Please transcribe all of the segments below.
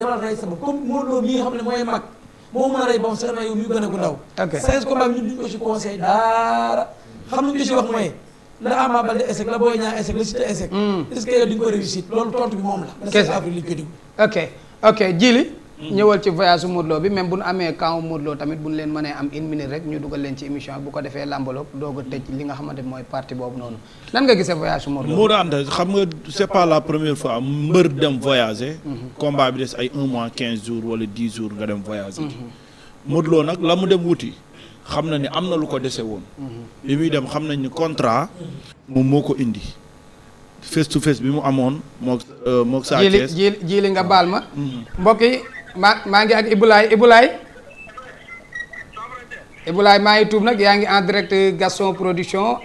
demal rey sa bopp comme Modou Lo mi nga xam ne mooy mag moo mën a rey boppam sax yow mi gën a ko ndaw. ok 16 combat bi ñun duñ ko ci conseil daara xam nañu ko ci wax mooy la Ama Baldé échec la Boy Niang échec la Siteu échec. est-ce que yow di nga ko réussir loolu tontu bi moom la. kese la li ñu koy déglu. ok Djily ñëwal ci voyage su Modou Lo bi même bu ñu amee camp Modou Lo tamit bu ñu leen mënee am une minute rek ñu dugal leen ci émission bu ko defee làmbaloog doog a tëj li nga xamante mooy partie boobu noonu lan nga gisee voyage su Modou Lo. Modou Anta xam nga c'est pas la première fois mbër dem voyager. combat bi des ay 1 mois 15 jours wala 10 jours nga dem voyager. Modou Lo nag la mu dem wuti xam na ni am na lu ko dese woon. bi muy dem xam nañ ni contrat moom moo ko indi. face to face bi mu amoon mook Sa Thiès Djily nga baal ma. mbokk yi maa ngi ak Ibulaay maa ngi tuub nag yaa ngi en direct Gaston Production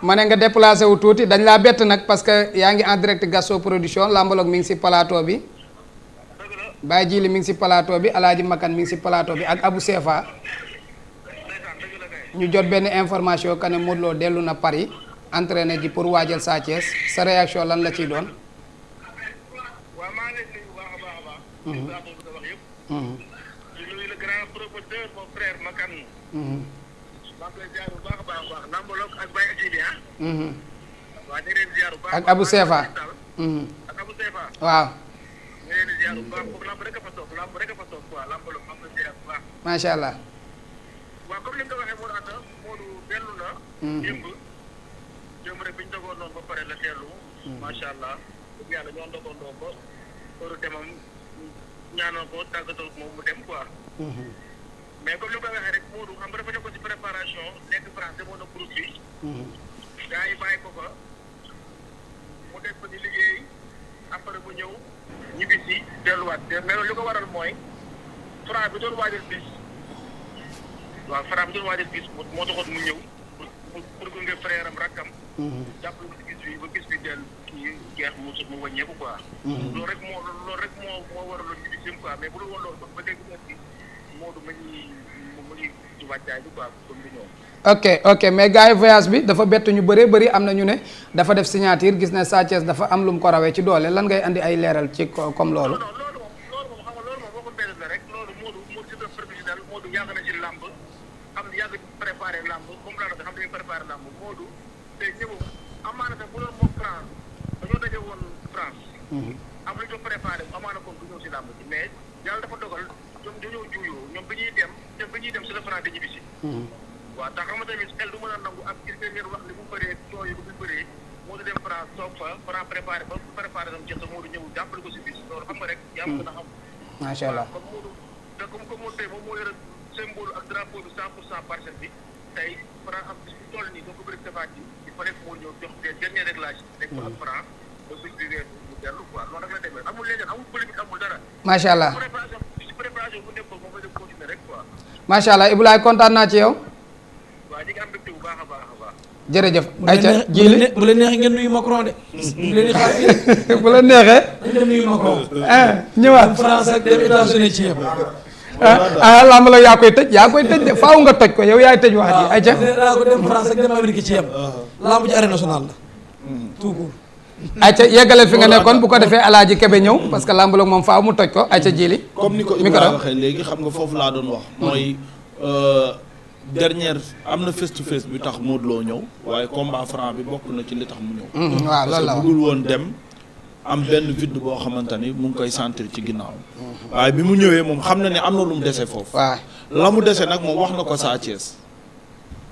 ma ne nga déplacé wu tuuti dañ laa bett nag parce que yaa ngi en direct Gaston Production lambaloog mi ngi si plateau bi Baye Djily mi ngi si plateau bi Alaaji Makan mi ngi si plateau bi ak Abou Sefa ñu jot benn information que ne Modou Lo dellu na Paris entraîné ji pour waajal Sa Thiès sa réaction lan la ciy doon. di nuyu le grand promoteur mon frère Makan. maa ngi lay ziar bu baax a baax Nambologue ak Baye Djily ah. waaw ñu ngi leen di ziar bu baax ak Abou Sefa. ak Abou Sefa. waaw. ñu ngi leen di ziar bu baax foofu lamb rek a fa toog lamb rek a fa toog quoi Nambologue maa ngi lay ziar bu baax. macha allah. waaw comme ni nga ko waxee Modou Anta Modou dellu na. démb rek bi ñu dogoon noonu ba pare la dellu. macha allah dëgg yàlla ñoo ndogandoo ko heure demam. ñaanal ko tàggatoo moom mu dem quoi. mais comme li nga ko waxee rek Modou xam nga dafa nekkoon ci préparation nekk France demoon na groupe bi. gars yi bàyyi ko fa mu def ko di liggéey après mu ñëw ñibbi si delluwaat mais li ko waral mooy Fra bi doon waajal bis waaw Fra bi doon waajal bis moo taxoon mu ñëw pour gunge frère am rakkam. jàppale ko ci gis bi ba gis bi dellu kii jeex mu wàññeeku quoi. loolu rek moo waraloon ñu sim quoi mais bu dul woon loolu ba léegi nekk Modou mu ngi ci wàccaay bi quoi comme li ñëw. ok mais gars yi voyage bi dafa bett ñu bëree bëri am na ñu ne dafa def signature gis ne Sa Thiès dafa am lu mu ko rawee ci doole lan ngay andi ay leeral ci comme loolu. non loolu moom xam nga loolu moom boo ko benn la rek loolu Modou c'est un professionnel Modou yàgg na ci làmb xam yàgg préparé làmb comme la xam dañuy préparé làmb Modou tey ñëw amaana sax bu doon moom France dañoo daje woon France. am lu ñu préparé amaana kon du ñëw si làmb ji mais yàlla dafa dogal ñoom dañoo juyoo ñoom bi ñuy dem si la France di ñibbisi. waaw tax xam nga tamit xel du mën a nangu ak gis ngeen wax li mu bëree coow yi bu mu bëree moo di dem France toog fa France préparé ba préparé nam jeex moo di ñëw jàppale ko si bis loolu xam nga rek yaa ma gën a xam. macha allah comme Modou te comme Modou tey moom moo yore symbole ak drapeau bi 100% parcelle bi tey France am bis bu toll nii doo ko bëri defaat ji il fallait que moo ñëw jox des derniers réglages rek ko ak France ba bis bi weesu mu dellu quoi loolu rek la demee amul leneen amul polémique amul dara. macha allah préparation bu nekkoon moom la dem continuer rek quoi. macha allah Ibulaay kontaan naa ci yow. waaw ñu ngi am mbégte bu baax a baax a baax. jërëjëf. ayca Djily bu leen neexee ngeen nuyu Macron de. bu leen di xaar fii. bu la neexee. dañu dem nuyu Macron. ñëwaat dem France ak dem États-Unis ci yëpp. lamb la yaa koy tëj de faaw nga toj ko yow yaay tëj wax ji ayca. waaw ko dem France ak dem Amérique ci yëpp. lamb ji arène nationale la. tout court. ayca yeggaleel fi nga nekkoon bu ko defee Alaaji Kebe ñëw parce que lamb la moom faaw mu toj ko ayca Djily. comme ni ko Ibrahima waxee léegi xam nga foofu laa doon wax. mooy dernière am na face to face bi tax Modou Lo ñëw waaye combat franc bi bokk na ci li tax mu ñëw. waaw loolu la parce que bëggul woon dem am benn vide boo xamante ni mu ngi koy sentir ci ginnaaw. waaye bi mu ñëwee moom xam na ne am na lu mu dese foofu. waaw la mu dese nag moom wax na ko Sa Thiès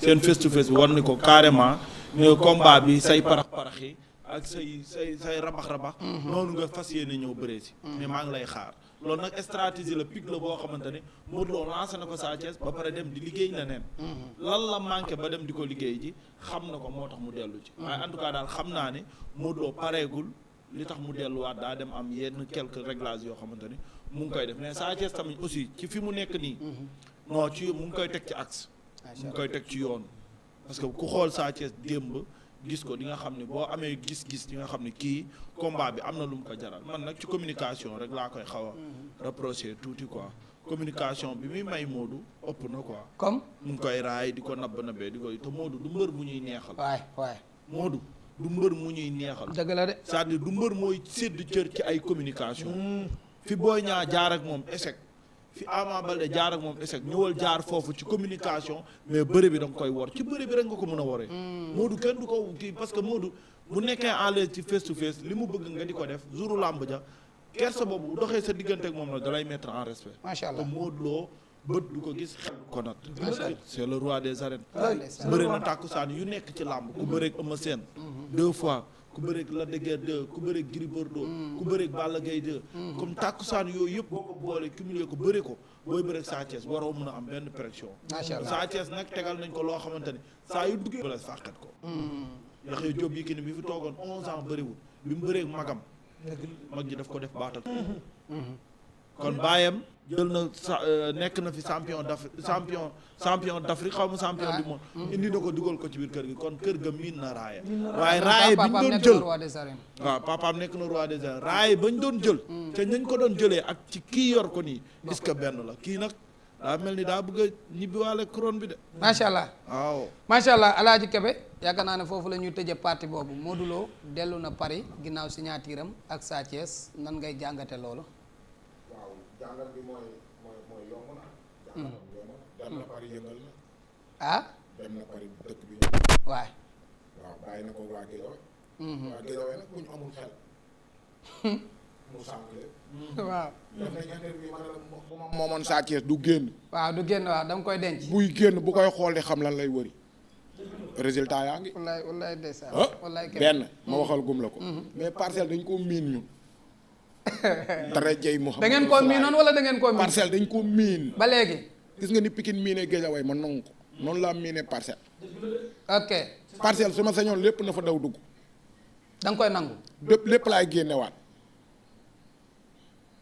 seen face to face bi war ni ko carrément ne combat bi say parax yi ak say rabax. noonu nga fas yéene ñëw bëree si. mais maa ngi lay xaar. loolu nag stratégie la pic la boo xamante ne Modou Lo lancé na ko Sa Thiès ba pare dem di liggéey leneen. lan la manqué ba dem di ko liggéey ji xam na ko moo tax mu dellu ci. waaye en tout cas daal xam naa ne Modou Lo pareegul li tax mu delluwaat daa dem am yenn quelques réglages yoo xamante ne mu ngi koy def mais Sa Thiès tamit aussi ci fi mu nekk nii. non ci mu ngi koy teg ci axe. mu ngi koy teg ci yoon. parce que ku xool Sa Thiès démb. gis ko di nga xam ne boo amee gis-gis di nga xam ne kii combat bi am na lu mu ko jaral man nag ci communication rek laa koy xaw a reprocher tuuti quoi communication bi muy may Modou ëpp na quoi. comme mu ngi koy raay di ko nabbee di koy te Modou du mbër bu ñuy neexal. waay Modou du mbër mu ñuy neexal. dëgg la de. c'est-à-dire du mbër mooy sédd cër ci ay communication. fi Boy Niang jaar ak moom échec. fi Ama Baldé jaar ak moom échec ñëwal jaar foofu ci communication mais bëre bi da nga koy wor ci bëre bi rek nga ko mën a woree. Modou kenn du ko kii parce que Modou bu nekkee en l'aise ci face to face li mu bëgg nga di ko def jouru làmb ja kersa boobu bu doxee sa diggante ak moom la dalay mettre en respect. macha allah te Modou Lo bët du ko gis xel du ko nat. c'est le roi des arènes. ndeysaan. bëri na tàkkusaan yu nekk ci làmb ku bëreeg Eumeu Sène 2 fois ku bëreeg Lac de Guiers 2 ku bëreeg Gris Bordeaux ku bëreeg Balla Gaye 2 comme tàkkusaan yooyu yëpp boo ko boole cumulé ko bëri ko booy bëreeg Sa Thiès waroo mën a am benn pression. macha allah Sa Thiès nag tegal nañ ko loo xamante ni saa yu duggee bala fàqat ko Yaxya Jóob Yékini bi fi toogoon 11 ans bëriwul bi mu bëreeg magam mag ji daf ko def baatal kon baayam jël na nekk na fi champion d'Afrique xaw ma champion du monde indi na ko dugal ko ci biir kër gi kon kër ga miin na raaya waaye raaya bi ñu doon jël waaw papaam nekk na roi des arènes raaya ba ñu doon jël te nañ ko doon jëlee ak ci kii yor ko nii est-ce que benn la kii nag daa mel ni daa bëgg a ñibbiwaale couronne bi de macha allah waaw macha allah Alaaji Kebe yaakaar naa ne foofu la ñuy tëjee parti boobu Modou Lo dellu na Paris ginnaaw signature am ak Sa Thiès nan ngay jàngate loolu waaw jàngat bi mooy yomb na. jàngat bi yomb na dem na Paris yëngal na. ah dem na Paris dëkk bi. waay waaw bàyyi na ko waa Guédiawaye. waa Guédiawaye nag bu ñu amul xel. mu sànq leen. waaw def nañ interview ma ne la bu ma moomoon Sa Thiès du génn. waaw du génn waaw dama koy denc buy génn bu koy xool di xam lan lay wëri. résultat yaa ngi. wallaay ndeysaan ah wallaay Kebe benn ma waxal gum la ko. mais parcelle dañ koo miin ñun. dara jëy Mouhamed. da ngeen koo miinoon wala da ngeen koo miin parcelle dañ koo miin. ba léegi gis nga ni Pikine miinee Guédiawaye ma nangu ko noonu laa miinee parcelle. ok parcelle su ma sañoon lépp na fa daw dugg. da nga koy nangu lépp laay génnewaat.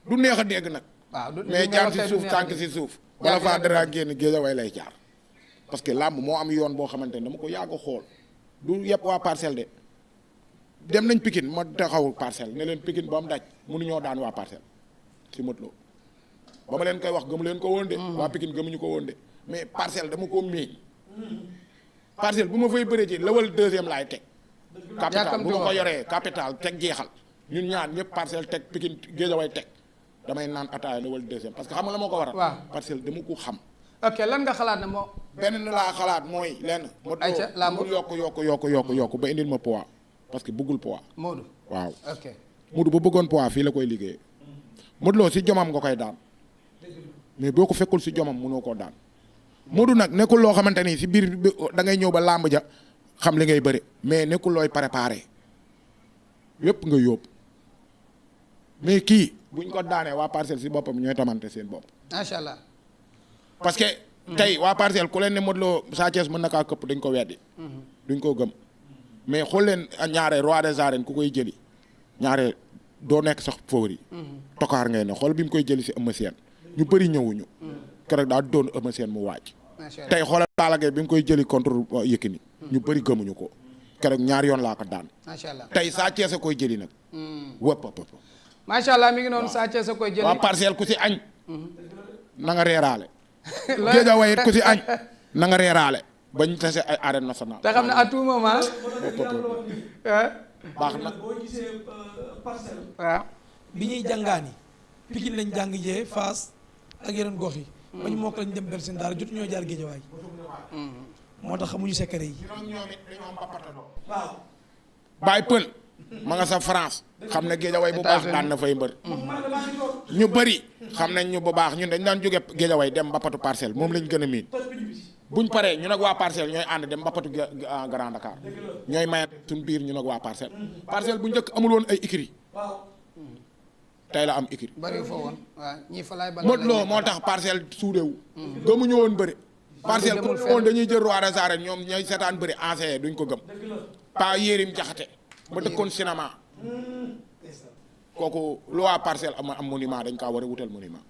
du neex a dégg nag. waaw du mais jaar si suuf tànk si suuf. bala faa dara génn Guédiawaye lay jaar. parce que làmb moo am yoon boo xamante ne dama ko yàgg xool. du yëpp waa parcelle de. dem nañ Pikine ma taxaw parcelle ne leen Pikine ba mu daj mënuñoo daan waa parcelle si Modou Lo ba ma leen koy wax gëmu leen ko woon de. waa Pikine gëmuñu ko woon de mais parcelle dama ko miin. parcelle bu ma fay bëree ji lawal deuxième laay teg. capital bu ma ko yoree capital teg jeexal. ñun ñaan ñëpp parcelle teg Pikine Guédiawaye teg damay naan ataaya lawal deuxième parce que xam nga la moo ko waral. waaw parcelle dama ko xam. ok lan nga xalaat ne moo benn laa xalaat mooy lenn. ayca làmb Modou yokk ba indil ma poids. parce que bëggul poids. Modou waaw ok Modou ba bëggoon poids fii la koy liggéeyee. Modou Lo si jomam nga koy daan. mais boo ko fekkul si jomam mënoo koo daan. Modou nag nekkul loo xamante ni si biir da ngay ñëw ba làmb ja xam li ngay bëri mais nekkul looy préparé yépp nga yóbbu mais kii buñ ko daanee waa parcelle si boppam ñooy tamante seen bopp. macha allah parce que tey waa parcelle ku leen ne Modou Lo Sa Thiès mën na kaa këpp dañ ko weddi. duñ ko gëm. mais xool leen ñaare roi des arènes ku koy jëli ñaare doo nekk sax favori. tokaar ngay ne xool bi mu koy jëli si Eumeu Sène ñu bëri ñëwuñu. keroog daa doon Eumeu Sène mu wàcc. tey xoolal Balla Gaye bi mu koy jëli contre Yékini ñu bëri gëmuñu ko keroog ñaari yoon laa ko daan. macha allah tey Sa Thiès a koy jëli nag. wëpp. macha allah mi ngi noonu Sa Thiès a koy jëli. waa parcelle ku si añ. na nga reeraale. Guédiawaye it ku si añ na nga reeraale. bañ tase ay arène nationale. te xam ne à tout moment. baax na. boo gisee parcelle. waaw. bi ñuy jàngaani Pikine lañ jàng jee Fass ak yeneen gox yi. ba ñu mokk lañ dem Bersin daara jot ñoo jaar Géejawaay. moo tax xamuñu secret yi. waaw. Baye Pël ma nga sa France xam ne Géejawaay bu baax daan na fay mbër. ñu bëri xam nañ ñu bu baax ñun dañ daan jóge Géejawaay dem Mbappatu Parcelles moom lañ gën a miin. buñ paree ñu nag waa Parcelles ñooy ànd dem Mbappatu Grand Dakar ñooy maye suñ biir ñu nag waa Parcelles. Parcelles bu njëkk amul woon ay écurie tey la am écurie. bari foo woon waaw ñii fa laay Modou Lo moo tax Parcelles suudewu gëmuñu woon bëri. Parcelles ku woon dañuy jël roi des arènes ñoom ñooy seetaan bëri ancien duñ ko gëm. Pa Yérim Jaxate ma dëkkoon cinéma kooku lu waa Parcelles am monument dañ kaa war a wutal monument.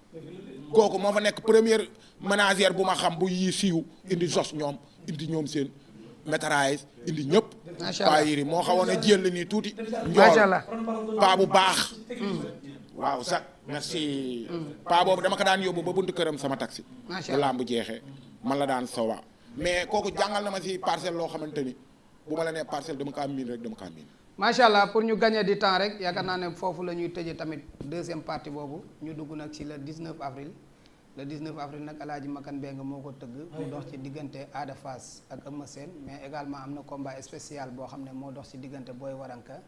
kooku moo fa nekk première ménagère bu ma xam bu yii siiw indi sos ñoom indi ñoom seen métraillage indi ñëpp. macha allah Pa Yérim moo xawoon a jël nii tuuti. macha allah paa bu baax. waaw sax merci. paa boobu dama ko daan yóbbu ba buntu këram sama taxi. macha bu allah làmb jeexee man la daan sowa mais kooku jàngal na ma si Parcelles loo xamante ni bu ma la nee parcelle dama kaa miin rek dama kaa miin. macha allah pour ñu gagner du temps rek yaakaar naa ne foofu la ñuy tëjee tamit deuxième partie boobu ñu dugg nag ci le 19 avril. le 19 avril nag Alaaji Makan Mbengue moo ko tëgg mu dox ci diggante Ada Fass ak Eumeu Sène mais également am na combat spécial boo xam ne moo dox ci diggante Boy Waranka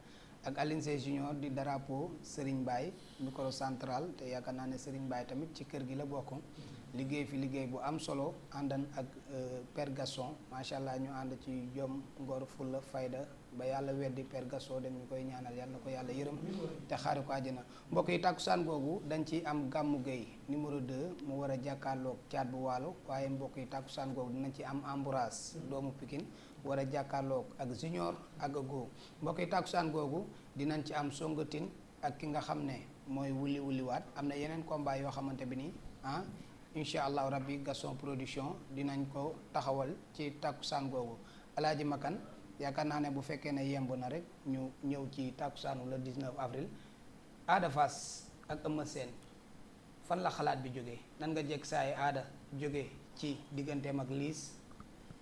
ak Alioune Sèye Junior di drapeau Serigne Baye micro central te yaakaar naa ne Serigne Baye tamit ci kër gi la bokk liggéey fi liggéey bu am solo àndan ak Père Gasson macha allah ñu ànd ci jom ngor fulla fayda ba yàlla weddi Père Gasson dem ñu koy ñaanal yàlla na ko yàlla yërëm te xaari ko àjjana mbokk yi tàkkusaan googu dañ ci am Gammu Gueye numéro 2 mu war a jàkkaarloog caat bu waalo waaye mbokk yi tàkkusaan googu dinañ ci am Ambroise doomu Pikine war a jàkkaarloog ak Junior ak Go mbokk yi tàkkusaan googu dinañ ci am Songatin ak ki nga xam ne mooy wuli wuliwaat am na yeneen combat yoo xamante bi nii incha allahu rabbi Gaston production dinañ ko taxawal ci tàkkusaan googu Alaaji Makan yaakaar naa ne bu fekkee ne yemb na rek ñu ñëw ci tàkkusaanu le 19 avril Ada Fass ak Eumeu Sène fan la xalaat bi jógee nan nga jekk saa yi Ada jóge ci digganteem ak Liss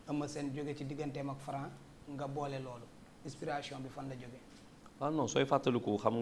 Eumeu Sène jóge ci digganteem ak Franc nga boole loolu inspiration bi fan la jógee non sooy fàttaliku xam nga